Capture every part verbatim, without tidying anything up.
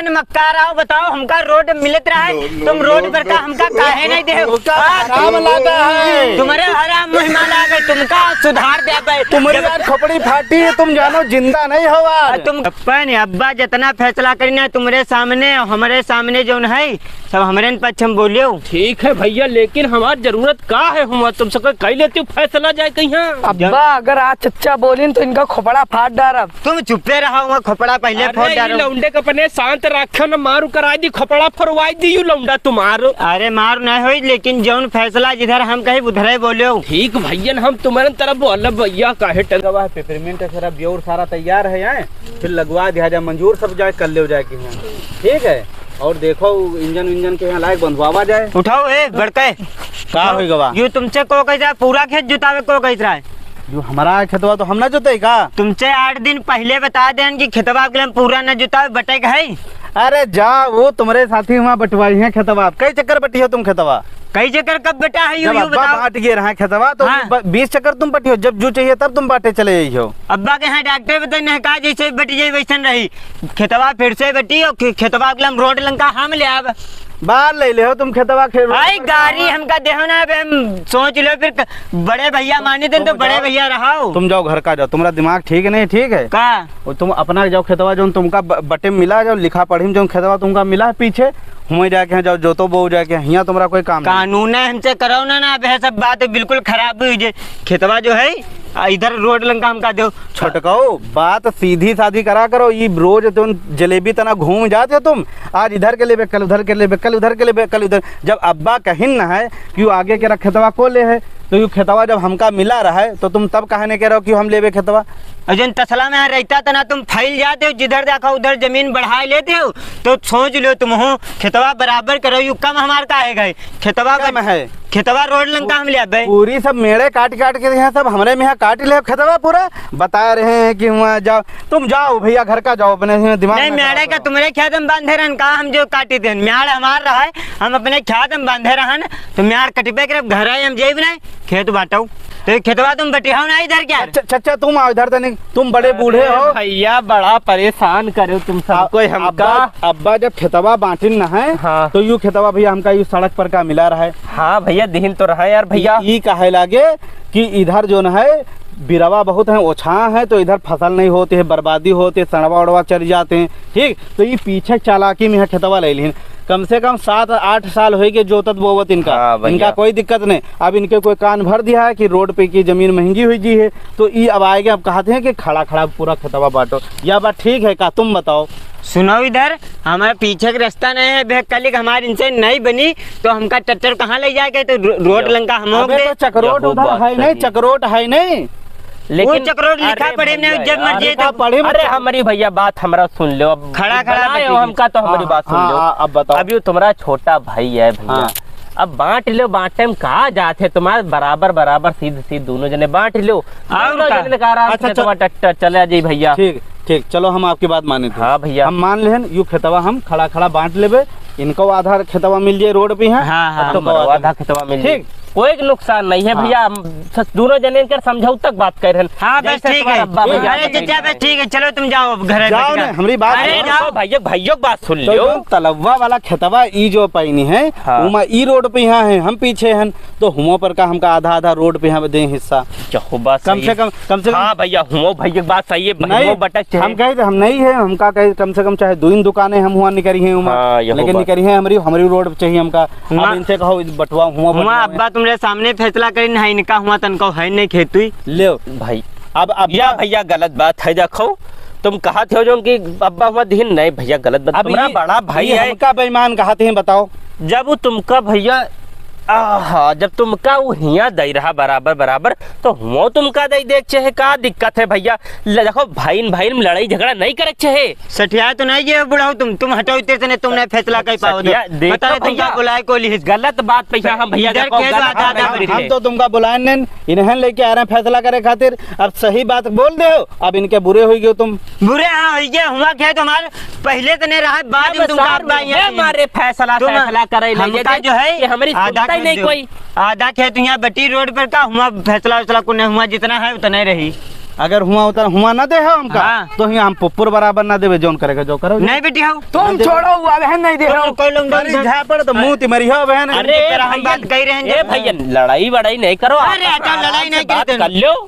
मक्कार आओ, बताओ, हमका रोड मिलत रहा है, लो, लो, तुम रोड लो, पर का लो, हमका लो, काहे नहीं दे? लो, का हाँ? हराम लागा है? तुम्हारे हराम मुहिमा लागे, तुमका सुधार दे बे। तुम्हारी जब यार खोपड़ी फाटी है, तुम जानो जिंदा नहीं हो आज। तुम अपन अब्बा जितना फैसला करी ना तुम्हारे सामने, हमारे सामने जौन है, सब हमरे न पक्ष में बोलियो। ठीक है भैया, लेकिन हमार जरूरत का है? हम तुमसे कोई कह लेती हूँ फैसला जाए कहीं। अब्बा, अगर आज चच्चा बोलिन तो इनका खोपड़ा फाड़ डारब। तुम चुप्पे रहो, वहाँ खोपड़ा पहले अरे, फोड़ ई डारो। लौंडे के अपने शांत रखो न, मारू कराई दी, खोपड़ा फरवाई दी, यू लौंडा तुम्हारो। अरे मार नहीं होई, लेकिन जौन फैसला जिधर हम कही उधरे बोलो। ठीक भैया, हम तुम्हारे तरफ बोलब भैया, काहे टंगवा है? पेपरमेंट है, सारा ब्योर सारा तैयार है यहाँ, फिर लगवा दिया जाए, मंजूर सब जाए, कर ले जाए के यहाँ, ठीक है। और देखो इंजन विंजन के यहाँ लायक बंधवावा जाए। उठाओ ए बड़के। का होई गवा? यू तुमसे को कह रहा, पूरा खेत जुतावे को कह रहा है? जो हमारा खेतवा तो हम ना जोते का? तुमसे आठ दिन पहले बता देन कि खेतवा के लिए हम पूरा न जुतावे, बटे के है। अरे जा, वो तुम्हारे साथी वहाँ बटवाई हैं खेतवा। कई चक्कर बटी हो तुम खेतवा? कई चक्कर कब बटा है, यू, जब यू अब्बा बताओ। बांट गए रहा खेतवा तो हाँ। ब-, बीस चक्कर तुम बटी हो, जब जो चाहिए तब तुम बांटे चले जाइयो। अब्बा के यहाँ डॉक्टर बताई नहीं कहा जैसे बटी जाए वैसन रही। खेतवा फिर से बटी और खे-, खेतवा के लिए हम रोड लंका हम ले आब। बाहर ले ले हो तुम खेतवा खे-, आई गाड़ी हमका देहो ना, अबे हम सोच लो फिर क-, बड़े भैया मानी दिन तो तुम बड़े जाओ, भैया रहो। तुम जाओ घर का जाओ, तुम्हारा दिमाग ठीक नहीं, ठीक है? का? वो तुम अपना जाओ खेतवा, जो तुमका ब-, बटे में मिला जाओ, लिखा पढ़ी में जो खेतवा तुमका मिला है पीछे, हुए जाके यहाँ जाओ, जोतो बो जाके, यहाँ तुम्हारा कोई काम नहीं। कानून है हमसे करो ना, ना, अब यह सब बात बिल्कुल खराब हुई जे खेतवा जो है, आ, इधर रोड लंका हमका दो। छोटकाओ, बात सीधी साधी करा करो। ई रोज तुम जलेबी तना घूम जाते हो तुम, आज इधर के लेबे, कल उधर के लेबे, कल उधर के लेबे, कल उधर। जब अब्बा कहिन न है कि यू आगे के रख खेतवा को ले है, तो यू खेतवा जब हमका मिला रहा है, तो तुम तब कहने के रहो कि हम लेबे खेतवा। और जन तसला में यहाँ रहता तना तुम फैल जाते हो, जिधर देखो उधर जमीन बढ़ा लेते हो, तो सोच लो तुम हो, खेतवा बराबर करो, यू कम हमार का है गए। खेतवा कम का है। खेतवा रोड लंका हम ले आबे। पूरी सब मेड़े काट काट के यहाँ सब हमरे में यहाँ काट ले खेतवा पूरा। बता रहे हैं कि वहाँ जाओ, तुम जाओ भैया घर का जाओ, अपने इसमें दिमाग नहीं, ना खराब मेड़े का करो। तुम्हारे खेत में बांधे रहन का, हम जो काटी देन, म्याड़ हमार रहा है, हम अपने खेत में बांधे रहन, तो म्याड़ कटिबे करे, घर आए हम जेब नहीं, खेत बांटो। तो ये खेतवा तुम बटिहाओ ना इधर क्या? अच्छा, अच्छा, तुम आओ इधर तनिक, तुम बड़े बूढ़े अरे हो। भैया, बड़ा परेशान करे तुम सबको, अब-, हमका। अब्बा, अब्बा जब खेतवा बांटिन न है, हाँ। तो यू खेतवा भैया हमका यू सड़क पर का मिला रहा है। हाँ भैया, दिहिन तो रहा है यार भैया। ई, ई काहे लागे कि इधर जो न है बिरवा बहुत है, ओछा है, तो इधर फसल नहीं होती है, बर्बादी होती है, सड़वा उड़वा चढ़ जाते हैं, ठीक। तो ई पीछे चालाकी में यहाँ खेतवा ले लिहिन, कम से कम सात आठ साल होई के जोतत बोवत इनका। हाँ भैया। इनका कोई दिक्कत नहीं। अब इनके कोई कान भर दिया है कि रोड पे की जमीन महंगी हुई जी है, तो ई अब आएगे, अब कहते हैं कि खड़ा खड़ा पूरा खेतवा बांटो। या बात ठीक है का, तुम बताओ। सुनो इधर, हमारे पीछे के रास्ता नहीं है, भैया, कल एक हमारे इनसे नहीं बनी, तो हमका ट्रैक्टर कहाँ ले जाके, तो रो-, रोड लंका हम अबे दे। तो चकरोट उधर है नहीं, चकरोट है नहीं। लेकिन वो चकरोट लिखा अरे पढ़े में भैया जब यार। मर्जी लिखा तो पढ़े में अरे तो हमारी भैया बात हमरा सुन लो, अब खड़ा खड़ा बताए हो हमका तो हमारी हाँ, बात सुन हाँ, लो। हाँ, अब बताओ। अब यू तुम्हारा छोटा भाई है भैया। हाँ। अब बांट लो, बांटे में का जात है तुम्हारे, बराबर बराबर सीध सीध दोनों जने बांट लो। और दोनों का? जने का आराम से अच्छा, खेतवा चल- ट्रैक्टर चले जाई भैया। ठीक, ठीक, चलो हम आपकी बात माने थे। हाँ भैया। हम मान लेहन, यू खेतवा हम खड़ा खड़ा बांट लेबे, इनको आधा खेतवा मिल जाए रोड पे यहाँ, हाँ, हाँ। और तुमको आधा खेतवा मिल जाए। ठीक। कोई नुकसान नहीं है हाँ। भैया, हम स-, दोनों जने इनकर समझौता के बात कर रहे हैं। हाँ, बस जैसे ठीक तुम्हारा है। अब्बा भैया अरे बताइए। चचा, बस ठीक है, चलो तुम जाओ अब घर जाओ ना, हमारी बात अरे सुनो। जाओ। तो भैया, भैया की बात सुन तो लो। जो तलवा वाला खेतवा ई जो पैनी है, हाँ। उमा ई रोड पे यहाँ है, हम पीछे हैं, तो हुआ पर का हमका आधा आधा रोड पे यहाँ दे हिस्सा। चहो, बात कम सही से है। कम, कम से कम हाँ भैया, हुआ भैया की बात सही है, नहीं, हुआ बटक है। हम कहे थे, हम नहीं है, हमका कहे कम से कम चाहे दो ही दुकानें हम हुआ निकरी हैं उमा, हाँ, यहो लेकिन बात। निकरी हैं हमारी, हमारी रोड पे चाहिए हमका। हुआ अब इनसे कहो, इस बटवा हुआ हुआ बटवा में। अब्बा तुम्हारे सामने फैसला करी ना, इनका हुआ तनको है नहीं खेतुई। ले भाई। अब अब्बा या भैया गलत बात है, देखो तुम कहत हो जो कि अब्बा हुआ दिहिन, नहीं भैया गलत बात, अब तुम्हारा ये, बड़ा भाई ये है। हमका बेईमान कहत हैं, बताओ। जब वो तुमका भैया, आहा, जब तुमका वो हिया दे रहा बराबर बराबर, तो हुआ तुमका दे दे चाहे, का दिक्कत है भैया? ले देखो, भाई न भाई में लड़ाई झगड़ा नहीं करे चाहे। सठिया तो नहीं गए बुढ़ाऊ तुम, तुम हटो इतने से, तुमने फैसला कहीं पाओ दो। सठिया, देख बता तो रहे तुमका भैया, बुलाए को लिहिस। गलत बात पे यहाँ हम भैया इधर देखो, खेत गलत आता बात था है। हम तो तुमका बुलाए नहीं, इन्हें लेके आ रहे हैं फैसला करे खातिर। अब सही बात बोल दे हो, अब इनके बुरे होई गयो तुम। बुरे हाँ होई गए, हुआ क्या तुम्हारे पहले तो नहीं रहा, बाद में तुमका सार अब आइए। मारे फैसला, तुम फैसला करे ले हमका ये जो है कि हमारी आधा सुनता ही खेत नहीं दो। कोई। आधा खेत यहाँ बटी रोड पर का हुआ, फैसला वैसला को नहीं हुआ, जितना है उतना ही रही। अगर हुआ उतना हुआ ना देहो हमका, हाँ। तो हियाँ हम पुप्पुर बराबर ना देबे, जौन करे के जो करो। नहीं बेटी हो। तुम छोड़ो, वो अब है नहीं देहो। कोई लोग अरे झापड़ तो मुँह तिमरी हो बहन। अरे तेरा हम भैया, बात कही रहे हैं ए जब भैया, लड़ाई वड़ाई नहीं करो, अरे आपस में हटाओ, लड़ाई आराम से नहीं बात करते कर तुम। लो।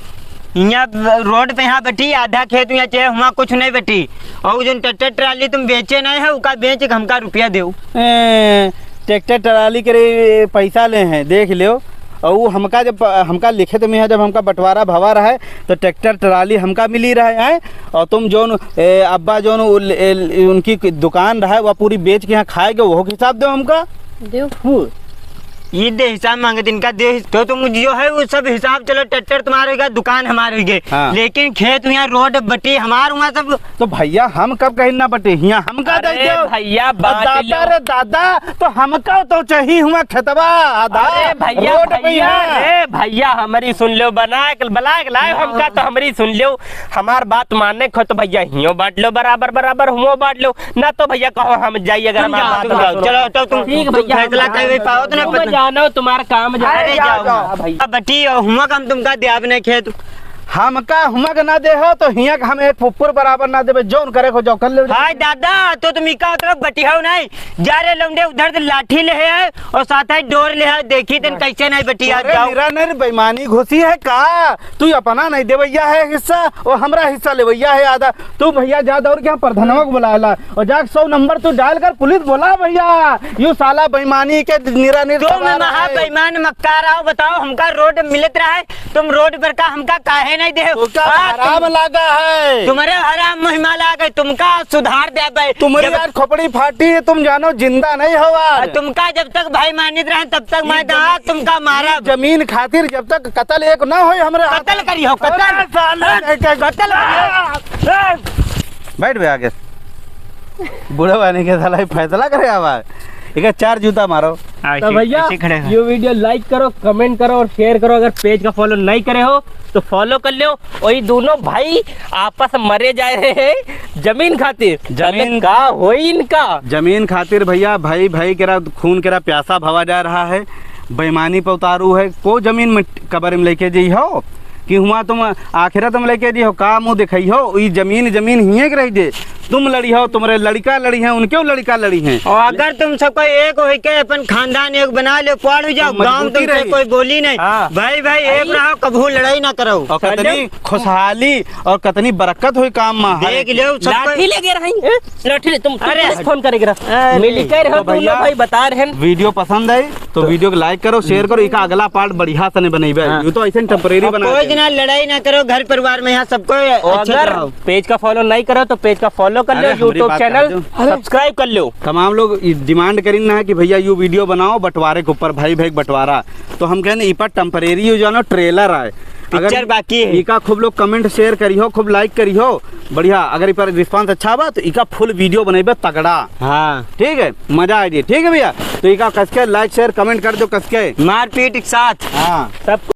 यहाँ रोड पे यहाँ बैठी, आधा खेत यहाँ चाहे हुआ कुछ नहीं बेटी। और जो ट्रैक्टर ट्राली तुम बेचे नहीं है, उका बेच के हमका रुपया देउ। ए, ट्रैक्टर ट्राली के रे पैसा ले हैं, देख लो। और वो हमका जब प-, हमका लिखित में है, जब हमका बंटवारा भवा रहा है, तो ट्रैक्टर ट्राली हमका मिली रहा है, हैं? और तुम जोन, ए, अब्बा जोन उ-, ए, उनकी दुकान रहा है, वह पूरी बेच के यहाँ खाएगे, वो हिसाब दो हमका। देउ। हम्म। ये दे हिसाब मांगे, इनका दे, तो तुम जो है वो सब हिसाब, चलो ट्रैक्टर तुम्हारे होइगा, दुकान हमारे होइगे। हाँ। लेकिन खेत हुआ, रोड बटी हमार हुआ सब। तो भैया हम कब कहीं ना बटे, हियाँ हमका दे अरे दो। भैया, और बांट दादा लो। रे दादा, तो हमका तो चाहिए हुआ खेतवा आधा। अरे भैया, रोड पे भैया, हियाँ। अरे भैया, हमारी सुन लो, बना के, बना के लाए हमका, तो हमारी सुन लो, हमार बात माने खो तो भैया हियो बांट लो बराबर बराबर, हुओ बांट लो, ना तो भैया कहो हम जाइए अगर तुम हमार जाओ, बात तुम ना जाओ, सुनो। चलो, तो तुम, ठीक तुम भैया, फैसला हम कर भी पाओ तो ना तुम पता। जानो तुम्हारा काम जाओ। अरे जाओ, जाओ। हाँ भैया। अब बटी, हुआ काम तुमका द्याब नहीं खेत। हमका हुमक ना दे हो तो हियाँ के हम एक फुप्पुर बराबर ना देबे, जौन करे को जो कर ले। हाय दादा, तो तुम इका उतरा बटिहाओ नहीं। जा रे लौंडे, उधर से लाठी ले है और साथ ही डोर ले है, देखी तन कैसे नहीं बटिहा अरे जाओ। मेरा नहीं बेईमानी घुसी है का? तू अपना नहीं देवैया है हिस्सा और हमरा हिस्सा लेवैया है आधा। तू भैया जा दौड़ के यहाँ प्रधानवा को बुला ला और जाके सौ नंबर तू डायल कर पुलिस बुला भैया। यू साला बेईमानी के निरा निर तुम सवाल महा है। बेईमान मक्कार आओ, बताओ हमका रोड मिलत रहा है, तुम रोड पर का हमका काहे नहीं दे? तुमका हाँ, हराम तुम, लागा है। तुम्हारे हराम मुहिमा लागे, तुमका सुधार दे बे। तुम्हारी जब आज खोपड़ी फाटी है, तुम जानो जिंदा नहीं हो आज। तुमका जब तक भाई मानित रहे तब तक मैं जमीन, तुमका मारा। जमीन खातिर जब तक कतल एक ना होए हमरे हाथ कतल करी हो, कतल। अरे साले, कतल करी हो। बैठ बे आगे। बूढ़े बानी के साला ही फैसला करे आवा। एक चार जूता मारो। हाँ, तो ऐसे, भैया, ऐसे खड़े हैं। ये वीडियो like करो, comment करो और share करो। अगर पेज का follow नहीं करे हो तो follow कर लो। और ये दोनों भाई आपस में मरे जा रहे हैं जमीन खातिर। जमीन तले का होई इनका? जमीन खातिर भैया, भाई भाई केरा खून केरा प्यासा भवा जा रहा है, बेईमानी पे उतारू है। को जमीन में कबर में लेके जई हो कि हुआ तुम आखिरत में लेके जई हो, का मुँह दिखाई हो? ई जमीन, जमीन हिये के रही जे। तुम लड़ी हो, तुम्हारे लड़का लड़ी हैं, उनके लड़का लड़ी हैं। और अगर तुम सबको एक होई के अपन खानदान एक बना लो, पाड़ हो जाओ, तो गाँव मजबूती तुमसे रही। कोई बोली नहीं। हाँ। भाई भाई एक भाई। रहो, कभू लड़ाई ना करो। और कतनी खुशहाली और कतनी बरकत होई काम में। देख लो, सब लाठी कोई लेके रही, हैं? लाठी ले, तुम, तुम अरे। पुलिस फोन करेके रहा। अरे। मिली कह रहे हो तो दोनों भैया, भाई बता रहे हैं। वीडियो पसंद आई तो वीडियो को like करो, share करो, इका अगला part बढ़िया से नहीं बनइबे। हाँ। यू तो ऐसे temporary और बना कोई के। जना लड़ाई ना करो घर परिवार में, यहाँ सबको और अच्छा अगर रहो। पेज का follow नहीं करो तो पेज का follow कर लो, अरे, हमारी YouTube बात channel कर दो। Subscribe कर लो। तमाम लोग ई demand करीन ना कि भैया यू वीडियो बनाओ बंटवारे के ऊपर, भाई भाई बंटवारा। तो हम कहने ई पर temporary यू जानो trailer आए। अगर पिक्चर बाकी है। इका खूब लोग comment share करिहो, खूब like करिहो। बढ़िया, अगर ई पर response अच्छा बा तो इका full वीडियो बनइबे तगड़ा। हाँ। ठीक है, मजा आ जाए। ठीक है भैया, तो इका कसके like share comment कर दो कसके। मारपीट के साथ। हाँ। सब